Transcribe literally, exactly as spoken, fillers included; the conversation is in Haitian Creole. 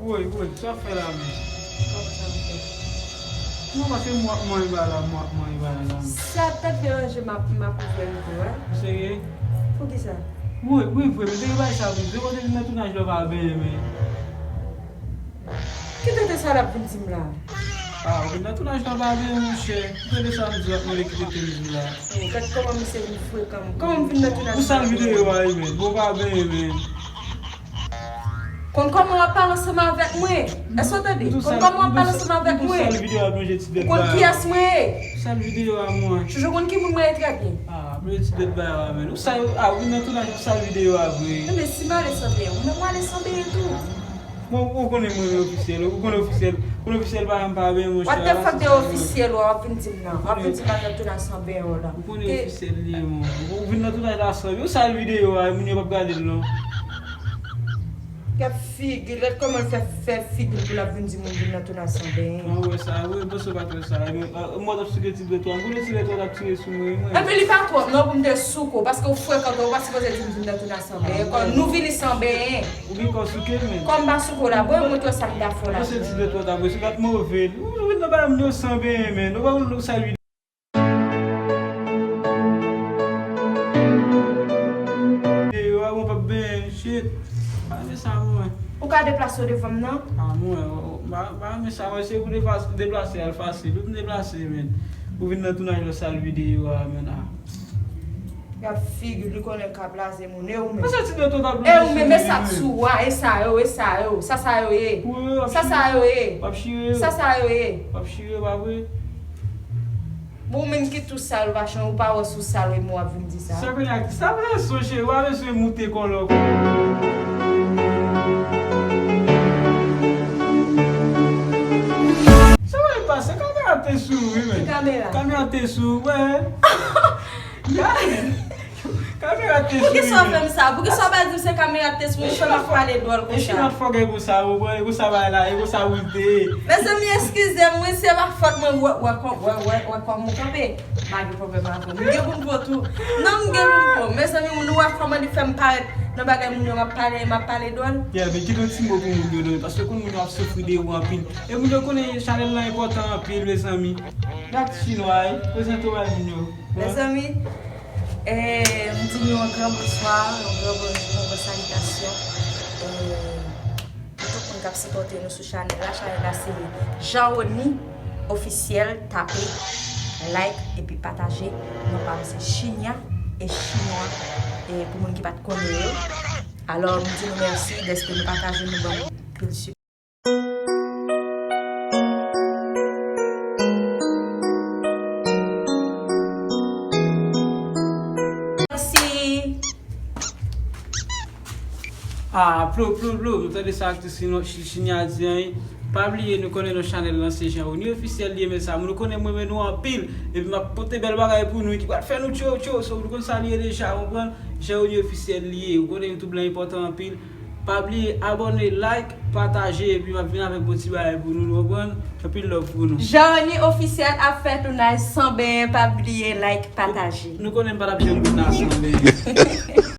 Woy, woy, sa w ap fè la menm? Kòman sa m fè? Non, paske m w ap manyen ba la, m w ap manyen ba la la. Sa t ap deranje m ap, m ap ouvè l tou, wi. Ou serye? Poukisa? Wi, wi, vre, men te gen bagay sa pou di. Kote vin nan tounaj la w pa benyen, men. Ki tenten sa l ap vin di m la? Ah, ou vin nan tounaj la w pa benyen, monchè. Ki tenten sa m di w ap mande ki tenten m di w la? Oh, gad kòman misye vin frekan. Kòman m vin nan tounaj la? Ou sal videyo a, wi, men. Bon, w pa benyen, men. Konn kòman w ap pale ansanm avèk mwen? Èske w tande? Konn kòman w ap pale ansanm avèk mwen? Ou konn kiyès mwen ye? Sal videyo a mwen. Jojo konn ki moun mwen ye trè byen. Ah, mwen ti dwèt bay la, men. Ou sa yo, ah, ou nan tounaj, ou sal videyo a vre. Enben, si m ale san benyen, ou menm w ale san benyen tou. Bon, ou konnen mwen, mwen ofisyèl, ou konnen ofisyèl, konnen ofisyèl pa janm pa benyen, monchè. What the fuck de ofisyèl, w ap vin di m nan? W ap vin di m al nan tounaj san benyen w la. Ou konnen ofisyèl li ye, mon. Ou vin nan tounaj la san benyen, ou sal videyo a, moun yo p ap gade l, non. Gad figi l, gad kòman l fè, fè figi l pou l ap vin di moun vin nan tounaj san benyen. Mwen wè sa, wi, m panse w pa t wè sa. Men, ah, mwen t ap souke ti dwèt ou a. M konnen ti dwèt ou a t ap tire sou mwen, wi, mwen. Epi li pa twòp non pou m te souke w, paske w frekan twòp, ou pa sipoze di m vin nan tounaj san benyen. Kòm nou vini san benyen. Ou gen kò souke, men. Kòm m pa souke w la, bon, mwen montre w sa m ta fè w la. Mwen se ti dwèt ou a t ap wè, sou gad move. Ou vin nan bagay moun yo san benyen, men. Ou pa konn nou sa. Yo, a, mwen p ap benyen, shit. Pa renmen sa, mwen. Ou ka deplase w devan m nan? Ah, mwen, oh, oh, pa, pa renmen sa, mwen, se pou deplase, deplase, al fasil. Ou deplase, men. Ou vin nan tounaj la, sal videyo a, men, ah. Gad figi, li konnen k ap blaze moun, e ou menm? Mwen santi de tout ap blaze. E ou menm, e sa k sou a, e sa yo, e sa yo, sa sa yo ye? Sa sa yo ye? W ap chire yo. Sa sa yo ye? W ap chire yo, pa vre? Bon, ou menm ki tou sal, vachon, ou pa wè sou sal, wi, mwen w ap vin di sa. Sa konnen ak sa, pa bezwen sonje, ou pa bezwen moute kòlòk. Sa va pase, kamera te sou, wi, men. Ki kamera? Kamera te sou, wè. Kamera te sou, wi, men. Poukisa w fè m sa? Poukisa w pa di m se kamera te sou, men fè m ap pale dwòl konsa? E si motherfucker konsa, ou konprann, e konsa bagay la, e konsa ou te ye. Mezanmi, eskize m, wi, se pa fòt mwen, wè, wè, wè, wè, wè kòman w kanpe. M pa gen pwoblèm avè w. M gen pou m pran tou. Non, m gen pou m pran. Mezanmi, moun, ou wè kòman li fè m parèt nan bagay moun yo, m ap pale, m ap pale dwòl. Yeah, men kite yon ti mo pou moun yo, non, paske konn moun yo ap soufri de ou anpil. E moun yo konnen chanèl lan enpòtan anpil, mezanmi. Gad chinwa, wi, prezante w bay moun yo. Mezanmi, eh, m di nou yon gran bonswa, yon gran bonjou, yon gran salitasyon. Eh, Pou tout moun k ap sipòte nou sou chanèl la, chanèl la se Jean Rony Officiel, tape, like epi pataje. Non pa m se Chinya e Chinwa, e pou moun ki pa t konnen yo. Alò, m di nou mèsi dèske nou pataje, nou ban m pil sipò. Mèsi. Ah, plo, plo, plo, nou tande sa aktris Chino-, Chi-, Chinya di an, wi. Pa bliye, nou konnen non chanèl lan se Jean Rony Officiel li ye, men sa, nou konnen m renmen nou anpil. Epi m ap pote bèl bagay pou nou, ki pral fè nou tcho, tcho. So, nou konn sa li ye deja, ou konprann? Jean Rony Officiel li ye. Ou konnen YouTube lan enpòtan anpil. Pa bliye, abòne, like, pataje, epi m ap vin avèk bon ti bagay pou nou, nou konprann? Anpil love pou nou. Jean Rony Officiel ap fè tounaj san benyen, pa bliye, like, pataje. Nou konnen m pa t ap janm vin la san benyen.